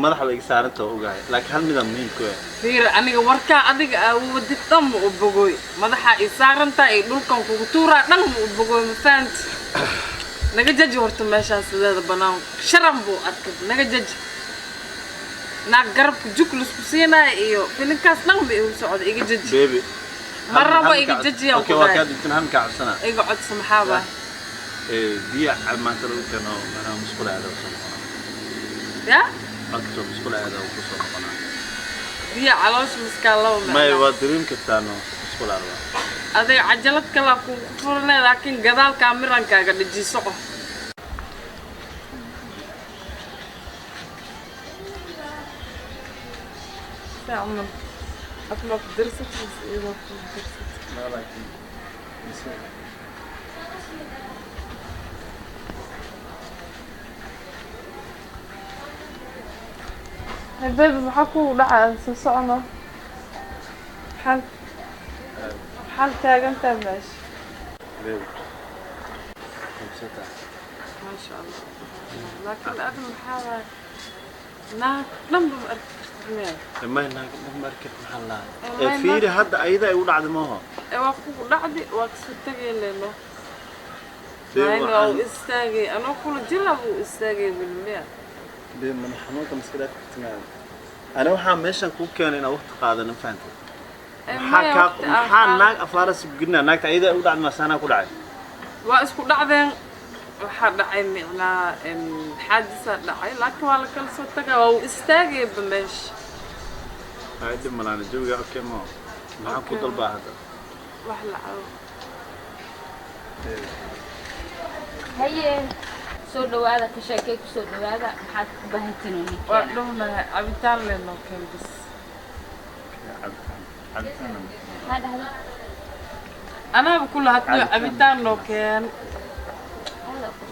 Madaxa way iga saaranta, oo ogahay, laakiin hal midaan muhiim ku ah. Fiir, aniga warkaa adiga aa wadid dhan ma u bogoy. Madaxa i saarantaa iyo dhulkan kugu tuuraa dhan ma u bogoy, ma fahanti? Naga jaji horta meeshaan sideeda banaan sharan buu arkay. Naga jaji, naag garabka jug lisku siinaya iyo filinkaas dhan ba igu socda. Iga jaji. Baby. Ma rabo, iga jajiyan. Okay. Ku Waa dhahay. kaa dugtan, hal kaa codsanaa. Iga codso, maxaa baa? Ee, biyo maanta lagu keeno, macnaha musqul aada u soo noqonaa. Ya? Codso, musqul aada u kusoo noqonaa. Biyo caloosha miskaa laba May. Macnaa Waa dareemi kartaa, no, musqul aada. Adiga cajalad kalaa kugu furne, laakiin gadaalkaa mirankaaga dhaji soco. Camal afma ku darsatid iyadoo ku darsatid. Hey baby, maxaa kugu dhacaya? Soo socono. Maxaad taagantahay meesha? Baby. Xamsata. Maasha Allah, laakiin adi maxaa waaye, naag dhanba ma arki kartid miya? May, naag dhan ma arki, maxaa lahaa? Ee, ee may. Fiiri, hadda ayada ay u dhacday maaho. Ee, waa kugu dhacdi, waa kasoo tegay leno. Baby, Mayna waa u waxaan istaagay, anoo kula jira buu istaagay weli miya? Baby, madax xanuunka maska dhaafi kartid. Ani waxaa meeshan kuu keenay inaan waqti qaadano, fahantay? Ee, Maxaa maya, kaa waqti aan maxaa naag afaara subginaa? Naagta ayada ay u dhacday, masaanaa ku dhacay. Waa isku dhacdeen, waxaa dhacay micnaa xaadisaa dhacay, laakiin waa la kala soo tagaa, waa uu istaagayba meesha. Ay, dhib malaana, jawiga okay ma maxaa ku Okay. dalbaa hadda? Wax la cabo. Haye, soo dhawaada, ka sheekay, ku soo dhawaada. Maxaad u baahantiin oo Waa ninkeena? dhownahay, cabitaan leenoo keen bis. Cabitaan, cabitaan. Maxaa dhahda? Anaaba kula hadlo. Cabitaan. Cabitaan noo keen. Hada ku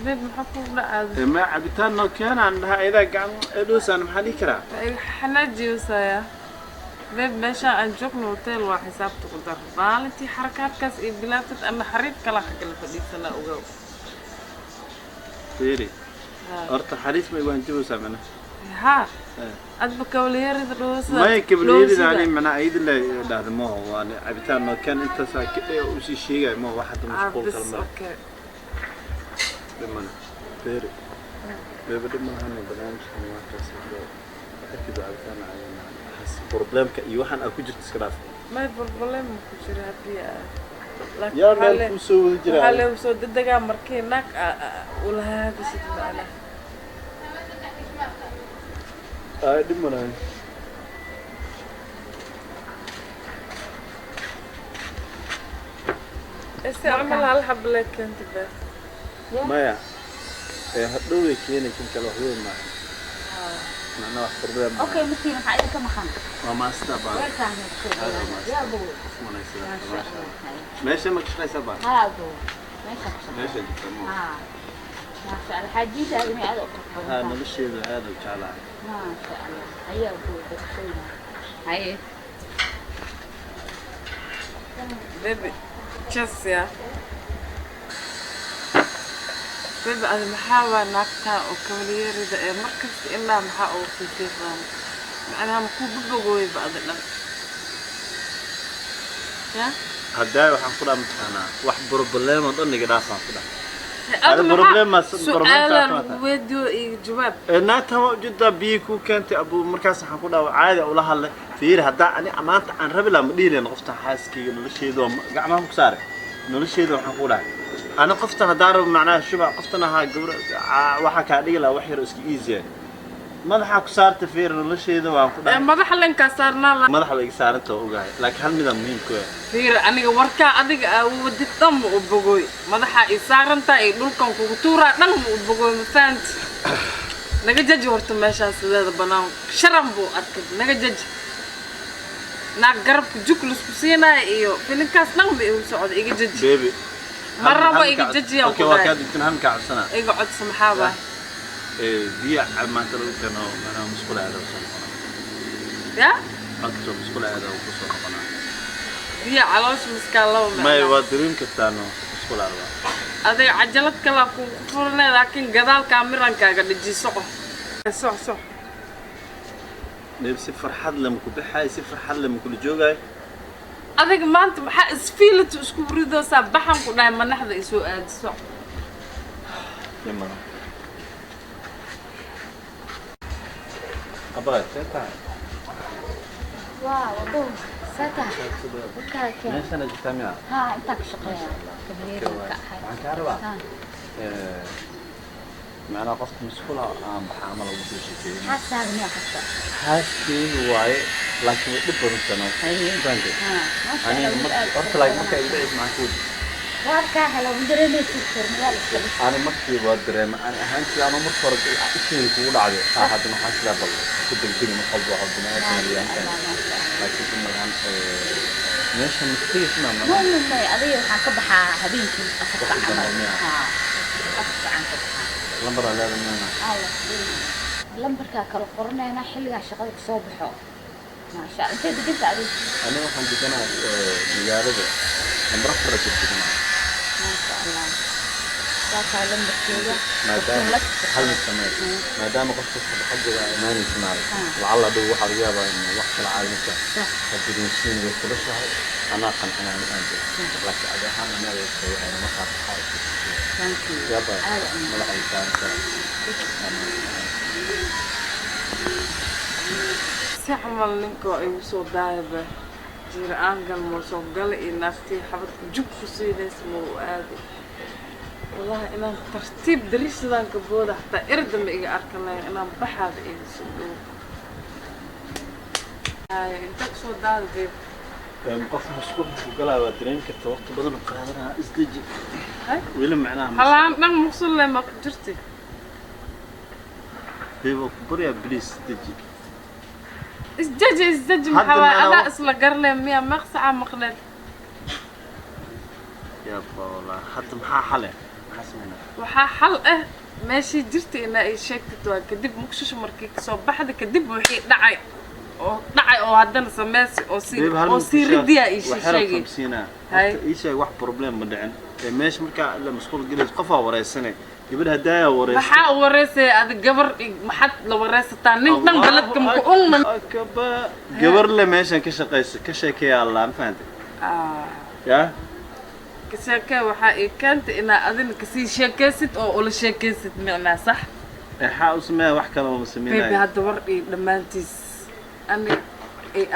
Babe, maxaa kugu dhacaa? Ma cabitaan noo keenaan dhaha, ayadaa gacan ee dhoosaan, maxaa dhihi karaa? Xanaajiyosaya babe, meeshaan aan joogno hotel waa xisaabta ku dar. Maalintii xarakaadkaas iyo bilaabtad ama xariif kala xagga la fadhiisanaa, ogow. Fiiri. Ha. Horta xariif ma igu hanjabaysaa mana? Ha, adba kabalyeerida dhowsida. Maya, kabalyeerida ani macnaa ayada la dhahda maaho, waa cabitaan noo keen, intaasaa usii sheegaya maaho wax hadda mashquul bis kale male. Okay. Dhimana fiiri baby, dhib malahana, barnaamijkan waa kaas. Arkida cabitaan caayana waxaas problemka iyo waxaan aa ku jirto iska dhaaf. May, problem ku jira haddii laakiin Yaa waxaa meel kuu soo wada waxaa jiraa. lee soo dedegaa markii naag ula hadashid macnaha. Ay, dhib malahan. Ise camal hal xab lee keenta be. Maya, ee hadhow way keeni kan kale, wax weyn maaha macnaa, wax problem maaha. Okay, markii maxaa idinka maqan? Waa maasta baa. Welcome, kusoo dhawaada. Yaa bow. Wanaagsan. Maasha maasha Allah. Haye. Meesha ma ka shaqaysaa baa? Haa bow, meesha ku shaqeeya. Meesha jirta ma? Haa, maasha Allah, xaajiintaada may aad u qurux badan Haa. tahay. Nolosheeda aad u jeclahay. Maasha Allah, hayaa bow, dadkayna haye. Baby, just ya baby, adi maxaa waa naagtaa oo kabalyeerida ee markasta ilaa maxaa uga fiifiiqaan macnaha, makuu babogooyba adi dhan ya? Haddaa waxaan ku dhaha mataqaanaa, wax problem oo dhan iga dhaafaan ku dhaha. Adi Adi problem problem su-aalaa saarta lagu weydiyo, iga jawaab. Ee, naagtan waa ujeedaa, biyo kuu keentay abuu, markaas waxaan ku dhaha caadi ula hadlay. Fiiri, haddaa ani maanta aan rabi lahaa, ma dhihi lahayn qoftan xaaskayga nolosheeda waa gacmaha ku saaray nolosheeda. Waxaan ku dhahay ani qoftan haddaan rabo macnaha shuba qoftan ahaa gabra waxaa kaa dhigi lahaa wax yar oo iska easy ah. Madaxaa ku saarta, fiiri, nolosheeda waan ku Ee, dhahay. Madaxa lenkaa saarnaa la. Madaxa way iga saaranta, oo ogahay, laakiin hal midaan muhiim ku ah. Fiir, aniga warkaa adiga aa wadid dhan ma u bogoy. Madaxa i saarantaa iyo dhulkan kugu tuuraa dhan ma u bogoy, ma fahanti? Naga jaji horta meeshaan sideeda banaan sharan buu arkay. Naga jaji, naag garabka jug lisku siinaya iyo filinkaas dhan ba igu socda. Iga jaji. Baby. Ma rabo, iga jajiyan Okay. ku Waa dhahay. kaa dugtan, hal kaa codsanaa. Iga codso, maxaa baa? Ee, biyo maanta lagu keeno, macnaha musqul aada u soo noqonaa. Ya? Codso, musqul aada u kusoo noqonaa. Biyo caloosha miskaa laba May. macnaa. Waa dareemi kartaa, no, musqul aada. Adiga cajalad kalaa kugu furne, laakiin gadaal kaamirankaaga dheji. Soco, soc, soc. Babe, si farxad leh maku baxaay, si farxad leh makula joogaay. Adiga maanta maxaa isfiilata isku ridoosaa? Baxan ku dhahay, manaxda isoo aadi, soc. Yamana abaa, see tahay? Waa wado sata dadkaa keen. Meeshana jirtaa miya? Haa, intaa ka shaqeeya, kabriyeerka ahay. Waxaan kaa rabaa haa macnaha qofka mas'uula aan baxaa ama lagu soo sheekeeyey. Xaaskaaga miyaa qabta? Xaaskeyga waaye, laakiin way dhib badan tahay. Haye. Fahamtay? Haa, maasha aniga Allah, wiil aad u horta qurux laakiin badan. marka igu dhacaysa maxaan ku wadi? Waar kaa helo, ma dareemaysid reer magaal iska dhis. Ani markii waa dareema, ani ahaantii anoo marka hore isheeda kugu dhacday haddana waxaan sidaa bal ku degdegin wax walba waxa banaadam Maasha leeyahay. Allah, maasha Allah. Laakiin in malahan meesha mastiisna No. malahan. No, may, adiga waxaan ka baxaa habeenkii 4 Waqti saac camal. dambe miyaa? Haa, 4 saac aan ka baxaa. Lambaraa leedahay mana? Alla, lambarkaa kala qoranaynaa xilligaa shaqada kasoo baxo. Maasha Allah, intee deganta adiga? Aniga waxaan deganahay magaalada lambar 4 ka deganahay. Maasha Allah, waa kaa lambarkeeda. Maadaama hal mid samee, maadaama qof kasta xaggeeda ay imaanaysa maarag lacalla dhow waxaa laga yaabaa in wax kala caawinaysa ha dareensiin way kulushahay, anaa qancinaa ma aan jiro, laakiin adi ahaan anaga soo waxayna markaa baxaa. Thank you. Yaba. Aad u madaxa ay saaran tahay. Si camal ninka waa igu soo daayaba jiir-aan galmoo soo gala iyo naagtii xabadka jug ku siinaysa ma u aaday. Wallahi inaan tartiib dariishadaan ka booda, xataa erdama iga arkan lahayn inaan baxaaba iga soo dhowo. Haya, inta kusoo daada, babe? Qof mashquul ku galaa waa dareemi karta, waqti badan oo qaadanaa. Isdeji. Hay. Weli macnaha Halaan dhan muqsulle ma ku jirti? Babe, waa ku baryaa, please isdeji. Isjaji, isjaji. Hadda Maxaa waay? maana Adaa isla garle miya? Meeq sacaa maqleed? Yaba, wallahi hadda maxaa xale, maxaa sameynaa? Waxaa xal ah meeshii jirta inaa ay sheegtid waa kadib muqshisho markii kasoo baxda kadib wixii dhacay oo dhacay oo haddana sameysi oo sii Babe, hal oo mid sii ku sheeg. ridiyaa ii Waxyaalo sheegay. fahamsiinaa. Hay. Horta ii sheeg, wax problem ma dhicin ee meesha markaa la mashquul gelayso qofaa wareysane, gabadh hadaayaa wareystay. Maxaa u wareysaya adi gabar maxaad la wareysataa nin dhan beledka maku ungna? Akbar, gabar le meeshan ka shaqeysa ka sheekeeya Allah, ma fahantay? Ya. Ka sheekee waxaa ii keentay inaa adina kasii sheekeysid oo ula sheekeysid micnaa, sax? Maxaa u sameeya? Wax kale ma Baby. sameynaayo. Hadda war ii dhammaantiis, ani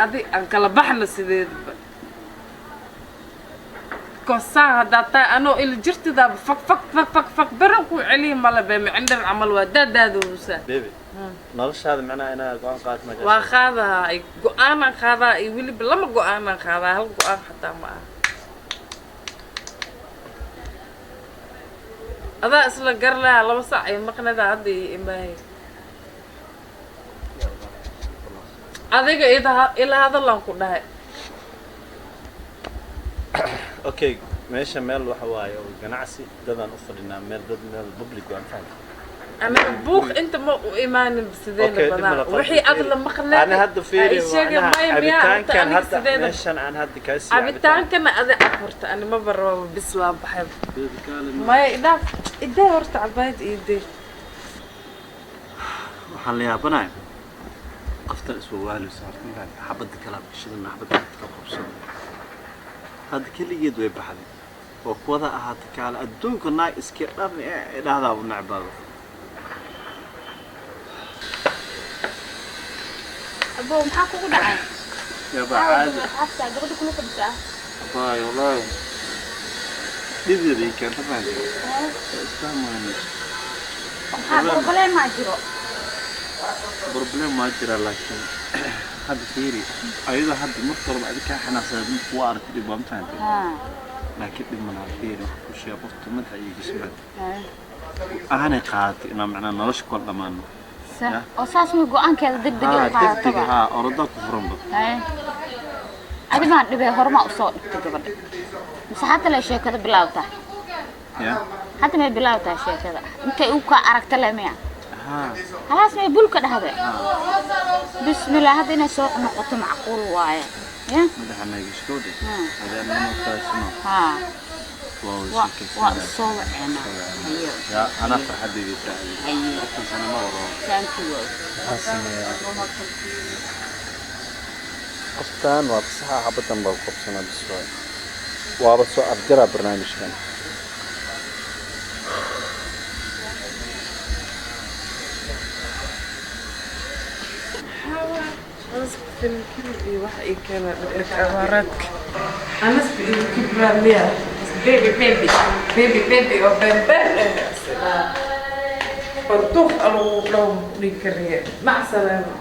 adi aan kala baxna sideedaba. Kosaan haddaa tahay anoo ila jirtidaaba fak fak fak fak fak beran kuu celiya male be micindhar camal waa daadaadoosa. Baby, noloshaada macnaha inaa go'aan qaad ma? Waa qaadahaa, ay go-aanaan qaadaa iyo weliba lama go-aanaan qaadaa, hal go-aan xataa ma aha. Adaa isla garlaha, 2 saac ay maqnadaa hadda iyo imaahay. Adiga ida ila hadalaan ku dhahay. Okay, meesha meel waxa waaye oo ganacsi dadaan u fadhinaa, meel dad, meel public waa, ma fahantay? Aniga buuq inta ma u imaanin sideena Okay, dib badan mala qalbi. wixii ad la maqnay. Ani hadda fiiri, sheegay macnaha maya miyaa horta cabitaankan aniga hadda sideeda meeshan aan hadda kaa siiyo. Cabitaankana adi cab horta, ani maba rababa, bis waa baxay. Baby, kaale Maya, idhaaf, idee horta cabaayad iyo idee. Waxaan la yaabanahay qoftan iswawaaleysa horta, ma fahantay? Xabadda kala bishadana xabadda ka qabsado hadda keligeed way baxday oo kuwada ahaata kaale adduunka naag iska dhan ee dhahdaa u necbaado. Abo, maxaa kugu dhacay? Yaba, caadi. Asxaabta gabadha kula fadhisaa. Abaayo, wallaahi dhideeda ii keenta, fahantay? Isfahmayno. Maxaa problem maa jiro? Problem waa jira, laakiin hadda fiiri, ayadoo hadda marka horeba adi kaa xanaaqsanad mid kuwa aragti dhib waa, ma fahantay? Haa. Laakiin dhib malaha. Fiiri, wax ku sheeg, qofta madaxa iyo gishmaad Haa. aanay qaadatay inaan macnaa nolosha kula dhammaano. Sax. Oo saas ma go-aankeeda degdeg u haa, degdeg. qaadataba? Haa, orodaa ku furanba. Haye. Adi maan dhibee horumaa usoo dhigtay gabadha mise hadda lay sheekada bilaawtaa? Ya. Hadda may bilaawtaa sheekada intay u ka aragta le miya? Haa. Halaas may bulka dhahde, bismillah, hadda inay soo noqoto macquul waaye ya. Madaxa naagishkoode. Hmm. Adee anama taasino. Haa. Waa wada Waa sheekaysanaa. soo waceena. Haye. Ya anaa farxadeydii tahay. Haye. Qofkan sana ma wado. Thank you. Maxaa sameeyaa qoftan? Waa fasaxa, xabadan baa ku qabsanaa bis waay, waaba soo afjaraa barnaamijkan. Filimkii iyo waxa ii keena dhegdheg abaareedka anasba iyo kibraamiya baby baby baby baby oo beenbeen eh, barduuq alagu dhaw dhigi kariye. Mac salaama.